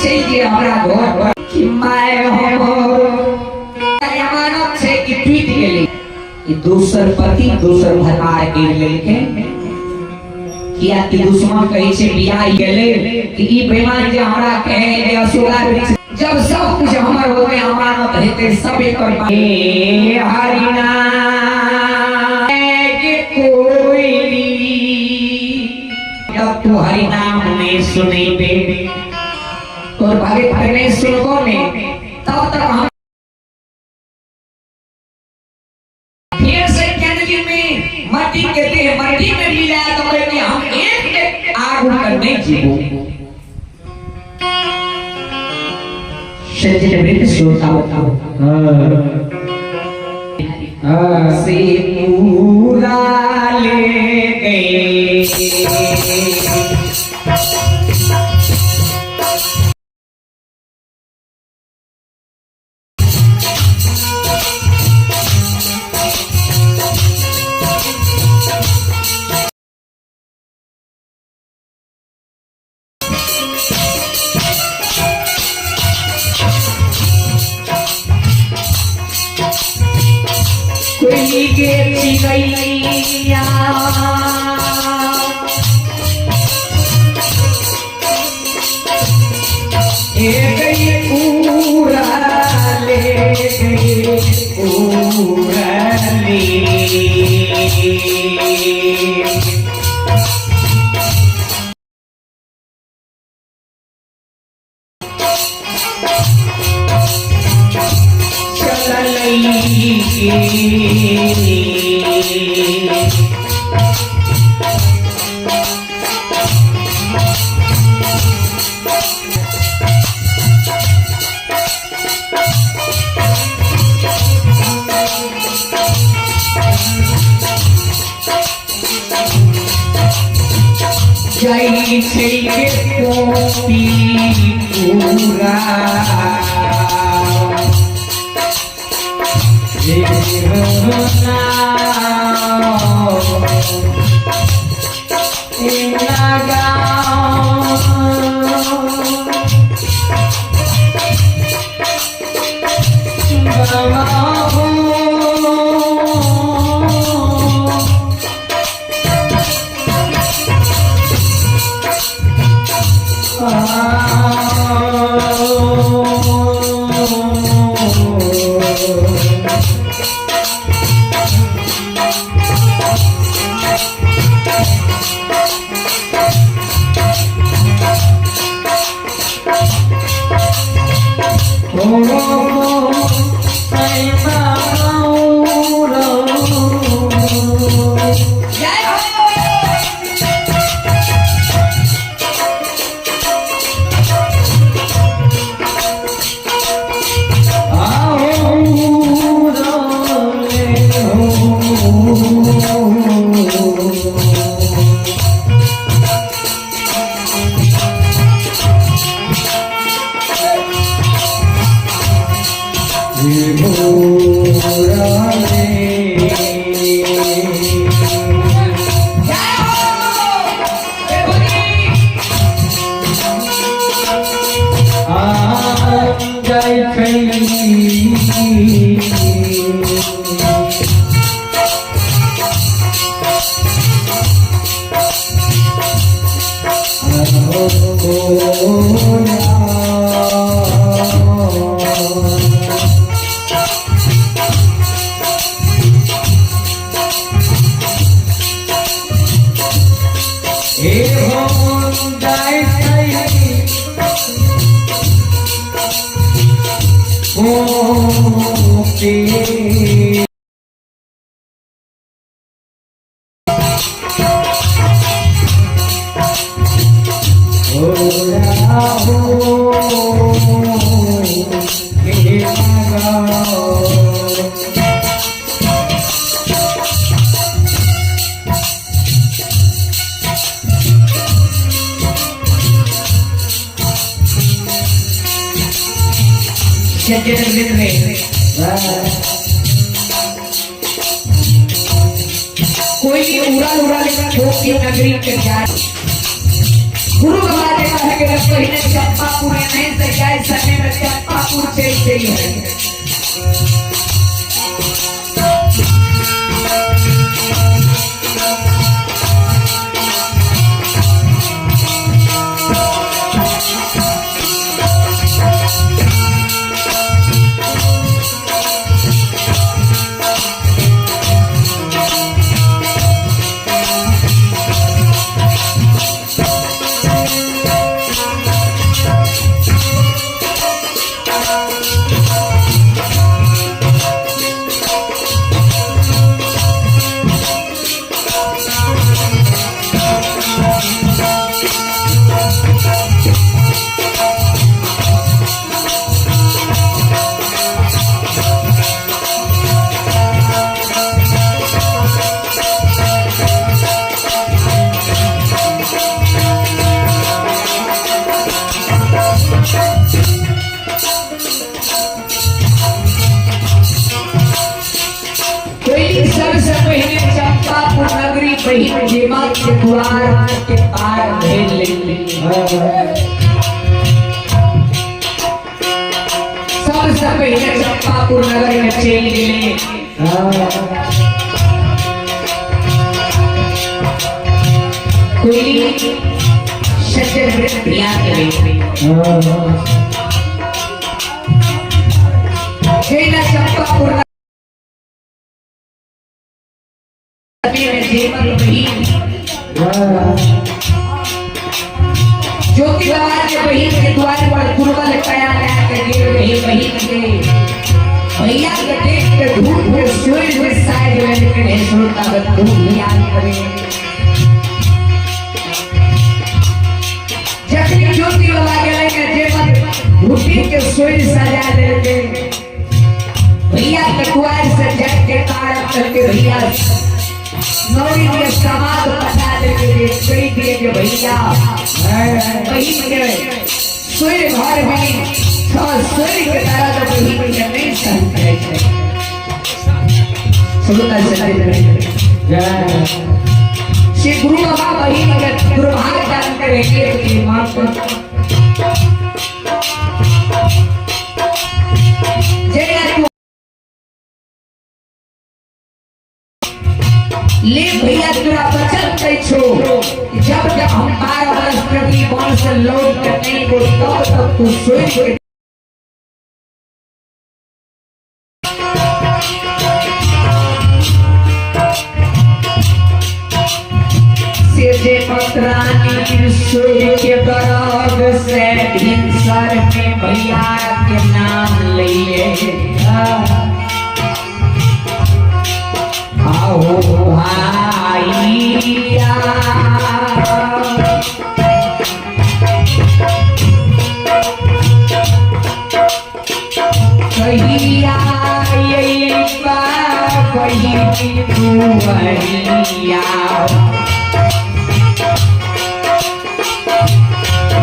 छै जे हमरा घर पर कि my हमर अमानत छै कि टूटि गेलै। ई दोसर पति दोसर भतार गिर लेलकै, किया कि दुश्मन कहै छै बियाह गेलै कि ई बेईमान जे हमरा कहे जे असुरा। जब सब कुछ हमर होतै, अमानत हेतै, सब एकर ए हरिना के कोइली, जब तू हरिनाम नहीं सुनेबे, तोर भगत नहीं सुनबो ने, तब तक हम फिर से जिंदगी में मट्टी के देह मट्टी में मिला तो कि हम एक के आगू कर नहीं जीबो। सज्जन वृद्ध श्रोता से पूरा ले गए। कोई गे चिड़ैया पूरा ले गई पूरा ले। जाइ छै के कोपी पूरा कोई उड़ाल उड़ाल छोटी नगरी के जाए। गुरु बाबा जे कहे के पहिने चंपापुर नहीं से जाय समय में चंपापुर चल गई है। कोई सबसे पहले चंपापुर नगरी बहिन जेमा के द्वार के पार भेल लेली। सबसे पहले चंपापुर नगर में चल गेले। कोई सज्जन प्रिया के जैना चंपापुर नगरी में जेमन बहिन ज्योति बाबा के बहिन के द्वार पर दुर्बल कया लगा के गिर रही बहिन के भैया के देख के धूप में सोए हुए साइड में के श्रोता बंधु याद करे। जखनी ज्योति बाबा गेलै ने जेमन घुटी के सोई सजा देलकै, भैया के द्वार से जग के तार करके भैया नौरी के समाज पटा देलकै, कहि दिए के भैया बहिन के सोई घर में सोई के दर्द बहिन के नहीं सहन करै छै। श्रोता सज्जन, श्री गुरु बाबा बहिन के दुर्भाग्य दान करेंगे तो मां को जय ले भैया तोरा वचन दै छो, जब तक हम 12 वर्ष प्रति वन से लौट के नहीं को तब तक तू सोई के से जे पत्रानी सोई के दर्द से भिनसर में भैया के नाम लैले। आओ भाइया कहिया अइबा बहिनी दुआरिया,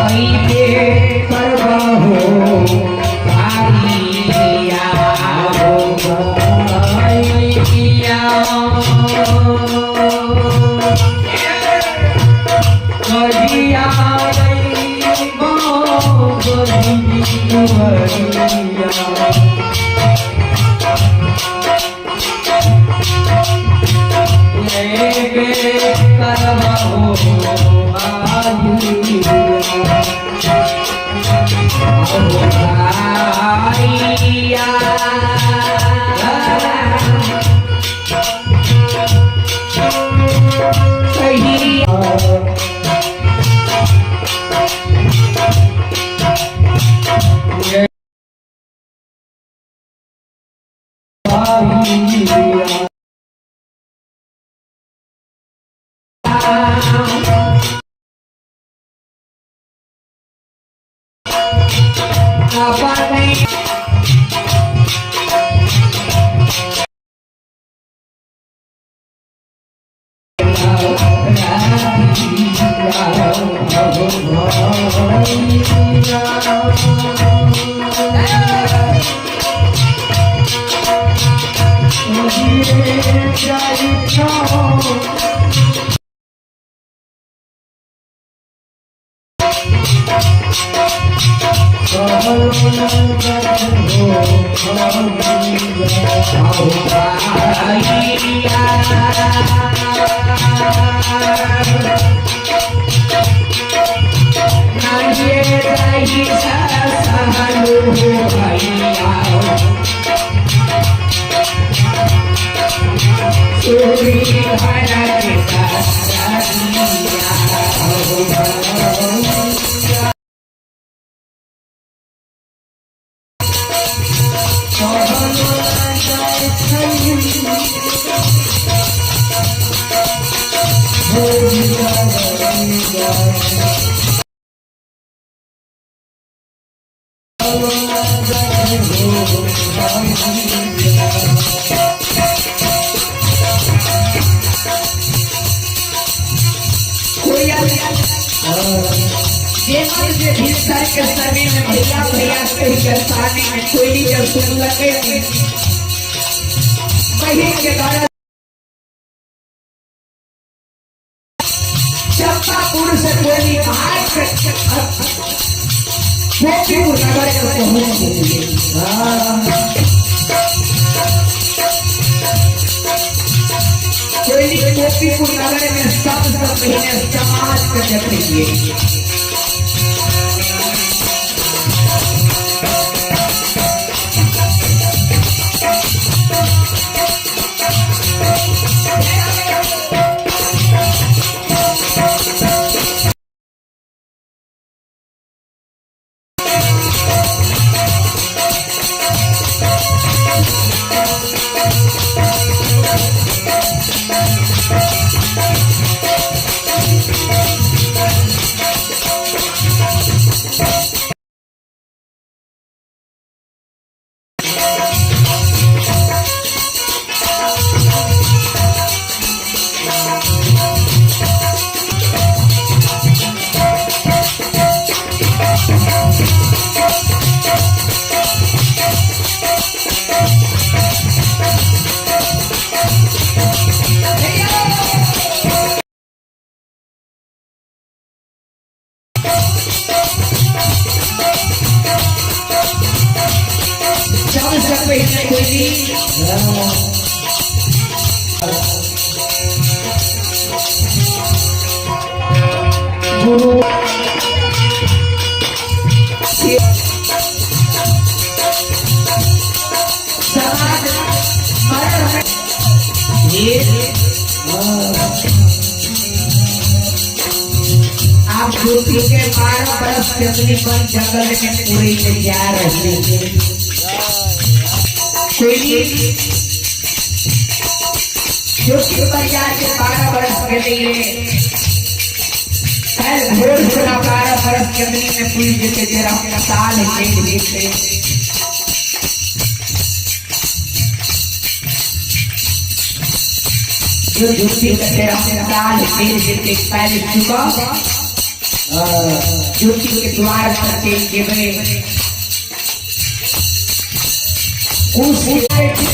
अइबे करबहो भाइया हो भैया। कहिया अइबो बहिनी दुआरिया, लेबे करबहो भाइया। आओ भाइया कहिया भाइया। अपने के समय में भैया भैया कही के साने में कोयली के सुनलके बहिन के द्वारा चंपापुर से कोयली भाग कर गोपीपुर नगर के पहुंच गई। कोयली गोपीपुर नगर में सब सब महीने समाज के देख। सब महीने कोयली गुरु समाज मरण ये आप ज्योति के 12 बरस जंगली वन जंगल में पूरे में जा रहे हैं। कोयली ज्योति परिवार के 12 बरस के लिए कल भोर सुना 12 बरस जंगली में पूरी जैसे तेरा साल जेल लेते जो ज्योति का तेरा साल जेल जेते पहले चुका ज्योति के द्वार पर चल के गए। उस